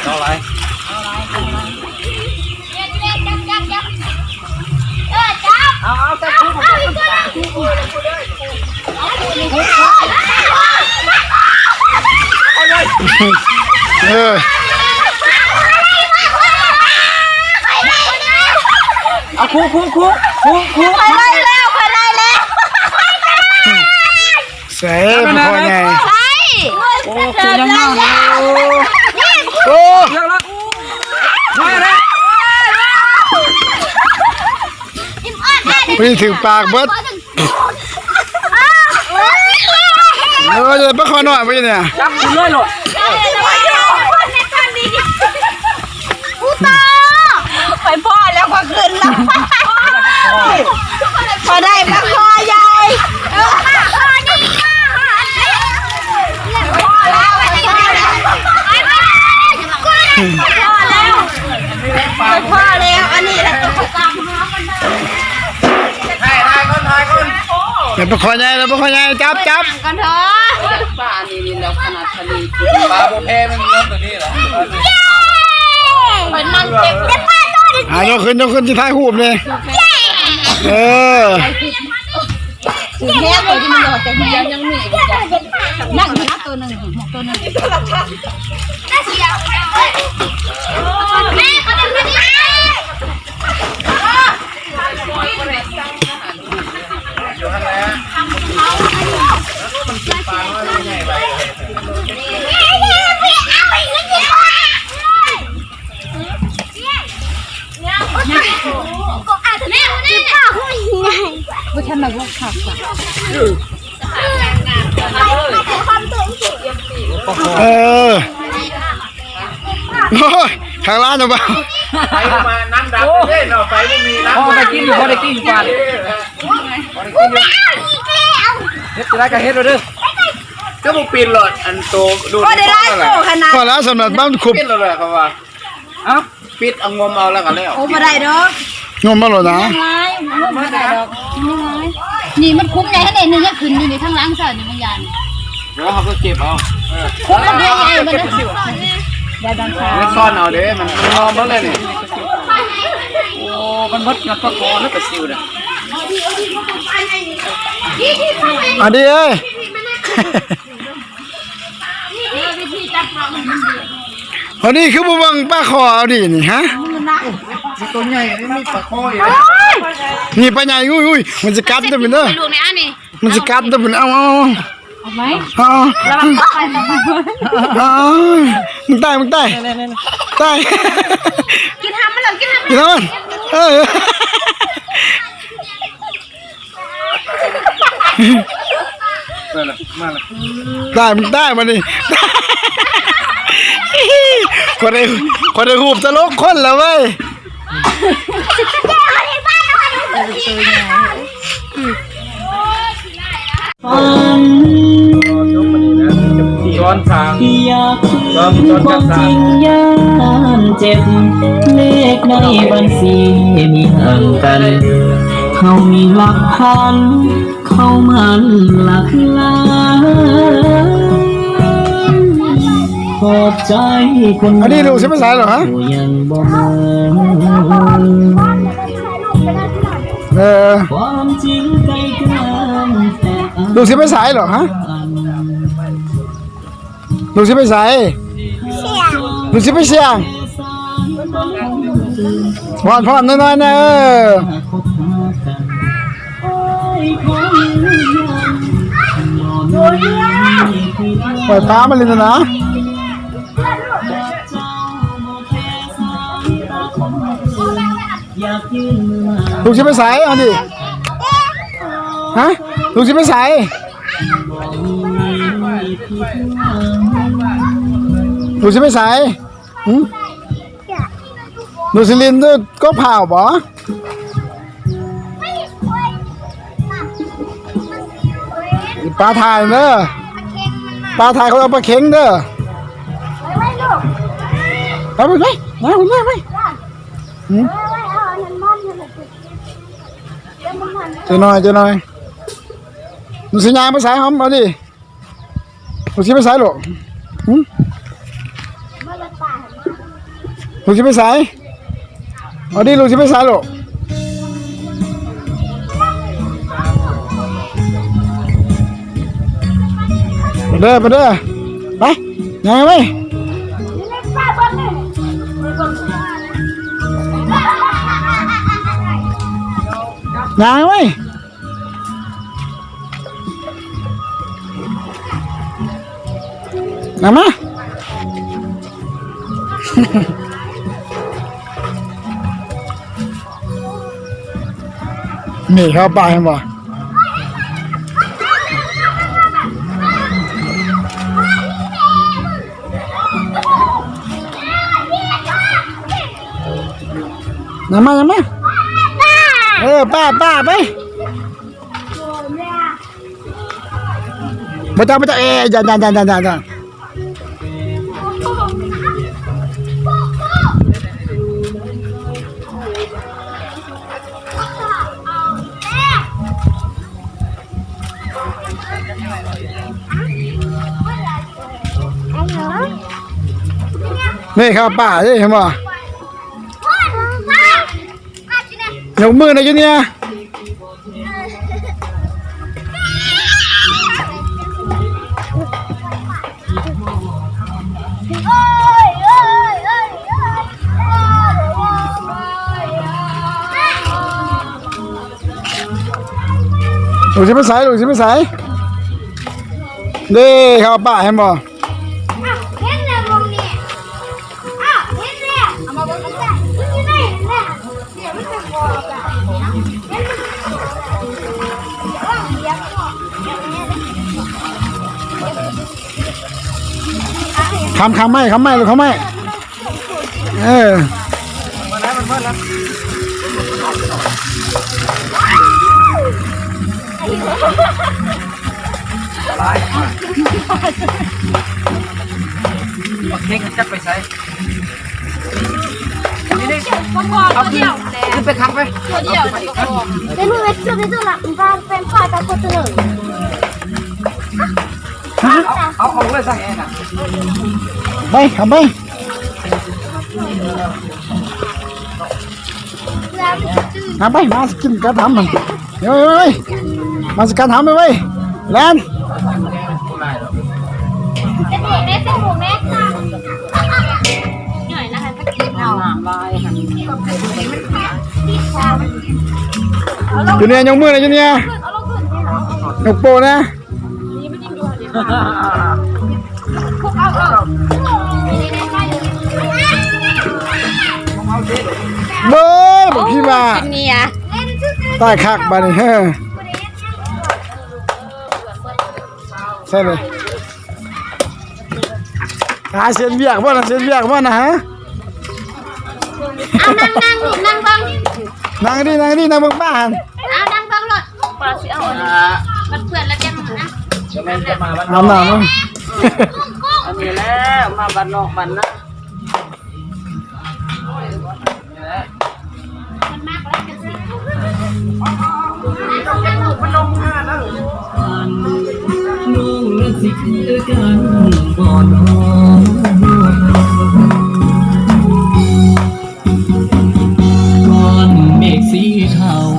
ເອົາຫຼາຍ ເອົາ ເອົາ ຈັບ ຈັບ ຈັບ ເອີ ຈັບ ເອົາ ເອົາ ຈັບ ເອົາ ເອົາ ອີກຕົວໜຶ່ງ ເອີ ເອົາ ຄູ ຄູ ຄູ ຄູ ຄູ ຂ້ອຍໄດ້ແລ້ວ ຂ້ອຍໄດ້ແລ້ວ. ໃສ່ປາຄໍໃຫຍ່ ໂອ້ ໂອ້ ໂອ້ ໂອ້ ພໍດີຖືກປາກເບິດ ເອີ ໄດ້ປາຄໍນ້ອຍບໍ່ນີ້ ຈັບຂຶ້ນເລີຍໂລດ. ຜູ້ຕໍ່ ຂ້ອຍພໍ້ແລ້ວ ຂ້ອຍຂຶ້ນແລ້ວ ຂ້ອຍໄດ້ປາຄໍໃຫຍ່ ພໍ້ແລ້ວ ພໍ້ແລ້ວ ອັນນີ້ແຫຼະ ໄດ້ປາຄໍໃຫຍ່ແລ້ວ ປາຄໍໃຫຍ່ ຈັບ ຈັບ ກັນເຖາະ ປານີ້ນີ້ແລ້ວ ຂະໜາດທະເລ ປາບໍ່ແພ້ມັນ ມັນໂຕນີ້ລະ ເປັນມັນເຕັມ ອ່າ ຍົກຂຶ້ນ ຍົກຂຶ້ນ ຊິຖ່າຍຮູບນີ້ ເອີ ແຮງເລີຍທີ່ມັນໂດດ ແຕ່ຍັງມີອີກ ນັ້ນນະ ໂຕໜຶ່ງ ໂຕໜຶ່ງ ແມ່ ເຂົາເປັນຄົນດີ. ບໍ່ທັນລະບໍ່ຄັກ ເອີ. ໂອ້ຍ ທາງຮ້ານເນາະ ໄຟມານ້ຳດັບເດ້ເນາະ ໄຟບໍ່ມີນ້ຳ ພໍໄດ້ກິນຢູ່ ພໍໄດ້ກິນຢູ່ ປານ ເຮັດຈັ່ງໃດກໍເຮັດເອົາເດີ ກໍບໍ່ປິດໂລດ ອັນໂຕດູດ ພໍໄດ້ຫຼາຍໂຕຂະໜາດ ພໍແລ້ວ ສຳລັບບ້ານຄຸບ ປິດໂລດແຫຼະ ເຂົາວ່າ ເອົ້າ ປິດເອົາ ງົມເອົາແລ້ວກໍແລ້ວ ໂອ້ ບໍ່ໄດ້ດອກ ງົມເອົາໂລດນະ ຍັງຫຼາຍ ງົມບໍ່ໄດ້ດອກ ຍັງຫຼາຍ ນີ້ມັນຄຸ້ມໃຫຍ່ແທ້ນີ້ ຍັງຂຶ້ນຢູ່ນີ້ ທາງຫຼັງເຈົ້ານີ້ມັນຢ້ານ ແລ້ວເຮົາກໍເກັບເອົາ ເອີ ຄຸ້ມໃຫຍ່ມັນນະ ຢ່າດັນຊາ ມັນຊ້ອນເອົາເດ້ ມັນ ມັນງອມເບິ່ງເລີຍນີ້ ໂອ້ ມັນໝົດຍອດປາຄໍແລ້ວປາຊິວນະ ອັນນີ້ເອີຍ ເຮົານີ້ຄືບໍ່ເບິ່ງປາຄໍເອົາດີນີ້ ຮະ ໂຕໃຫຍ່ ມີປາຄໍອີກ ນີ້ປາໃຫຍ່ ອຸ້ຍ ອຸ້ຍ ມັນຊິກັດເດີ ເດີ ລູກນີ້ ອັນນີ້ ມັນຊິກັດເດີ ເອົາ ເອົາ ເອົາ ເອົາໄວ້ ເອົາ ລະວັງ ເອົາ ເອົາ ມຶງຕາຍ ມຶງຕາຍ ຕາຍ ກິນຫຳມັນ ກິນຫຳມັນ ກິນຫຳມັນ ເອີ. ໄດ້ລະ ມາລະ ໄດ້ ໄດ້ບາດນີ້ ຂ້ອຍໄດ້ ຂ້ອຍໄດ້ຮູບຕະຫຼົກຄົນລະເວີຍ ສອນສາງ ສອນ ສອນຈັກສາງ ຢ້ານເຈັບ ເລກໃນບັນຊີມີຫ່າງກັນ ເຮົາມີຫຼັກພັນ ເຂົ້າໝັ້ນຫຼັກຫຼາຍ ຂອບໃຈຄົນ ອັນນີ້ລູກຊິໄປໃສເນາະ ຮະ ຍັງບໍ່ເໝິ່ອ ເອີ ຄວາມຈິງໃຈກາງແຕ່ ລູກຊິໄປໃສເນາະ ຮະ ລູກຊິໄປໃສ? ລູກຊິໄປສ່ຽງ ພອນໆ ນ້ອຍໆ ນະ ເອີ ປ່ອຍປາມາຫຼິ້ນນະ ລູກຊິໄປໃສ ເອົາດິ ຮະ ລູກຊິໄປໃສ? ລູກຊິໄປໃສ? ຫື? ລູກຊິຫຼິ້ນຢູ່ກົກພ້າວບໍ? ປາຖ່າຍເດີ ປາຖ່າຍ ເຂົາເອົາປາເຂັງເດີ ໄປ ໄປ ໄປ ໄປ ຫື? ຈັກໜ້ອຍ ຈັກໜ້ອຍ ມັນຊິຍ່າງໄປໃສຫອມ ເອົາດິ ມັນຊິໄປໃສລູກ? ຫື? ມາເລີຍປ້າ ມາ ລູກຊິໄປໃສ? ອາດີ ລູກຊິໄປໃສລູກ? ໄປເດີ ໄປເດີ ໄປ ຍ່າງໄປ ຍ່າງໄປ. ນຳມາ ນີ້ເຂົ້າປ່າເຫັນບໍ່? ນຳມາ ນຳມາ ເອີ ປ້າ ປ້າ ໄປ. ບໍ່ຕ້ອງ ບໍ່ຕ້ອງ ເອ ຢ່າ ຢ່າ ຢ່າ ຢ່າ ຢ່າ. ນີ້ເຂົ້າປ່າເດ້ ເຫັນບໍ່? ຍົກມືນະຢູ່ນີ້. ລູກຊິໄປໃສ? ລູກຊິໄປໃສ? ເດ້ ເຂົ້າປ່າ ເຫັນບໍ່? ອ້າວ ເຫັນແລ້ວ ມອງນີ້ ອ້າວ ເຫັນແລ້ວ ເອົາມາເບິ່ງກັນ ມັນຢູ່ໃນນັ້ນແຫຼະ ດຽວມັນຈະບອກ ຂ້າມ ຂ້າມໄມ້ ຂ້າມໄມ້ ລູກ ຂ້າມໄມ້ ເອີ. ບັກເຄັງຈັກໄປໃສ? ນີ້ ນີ້ ເອົາຂຶ້ນ ຂຶ້ນໄປຂັງໄປ ຕົວດຽວ ເປັນເຮັດຈຸດນີ້ຕົວລະ ມັນເປັນປາຕາໂຄດເລີຍ. ເອົາ ເອົາອອກເລີຍຊະ ໄປ ເອົາໄປ ເອົາໄປ ມາກິນກະທຳຫັ້ນ ເອີຍ ມາຊິກະທຳເວີຍ ແລ່ນ ຈູເນຍຍົກມືນະ ຈູເນຍ ຍົກໂປ້ນະ. ເບິ່ງ ບັກຂີ້ໝ້າ ກິນເນຍ ຕາຍຄັກບາດນີ້ ເຮີ ໃສ່ເລີຍ ຫາເຊັນວຽກບໍ່ນະ ເຊັນວຽກບໍ່ນະ ຮະ? ເອົາ ນັ່ງ ນັ່ງ ນັ່ງເບິ່ງ ນັ່ງດີ ນັ່ງດີ ນັ່ງເບິ່ງປ້າຫັ້ນ ເອົາ ນັ່ງເບິ່ງໂລດ ປ້າຊິເອົາ ມັນເປື້ອນແລ້ວຈັ່ງນະ ອາບນ້ຳ ອັນນີ້ແຫຼະ ມາບ້ານນອກບ້ານນາ ນ້ອງລະຊິຄືກັນບໍ່ນ້ອ ກ່ອນເມກສີເທົາ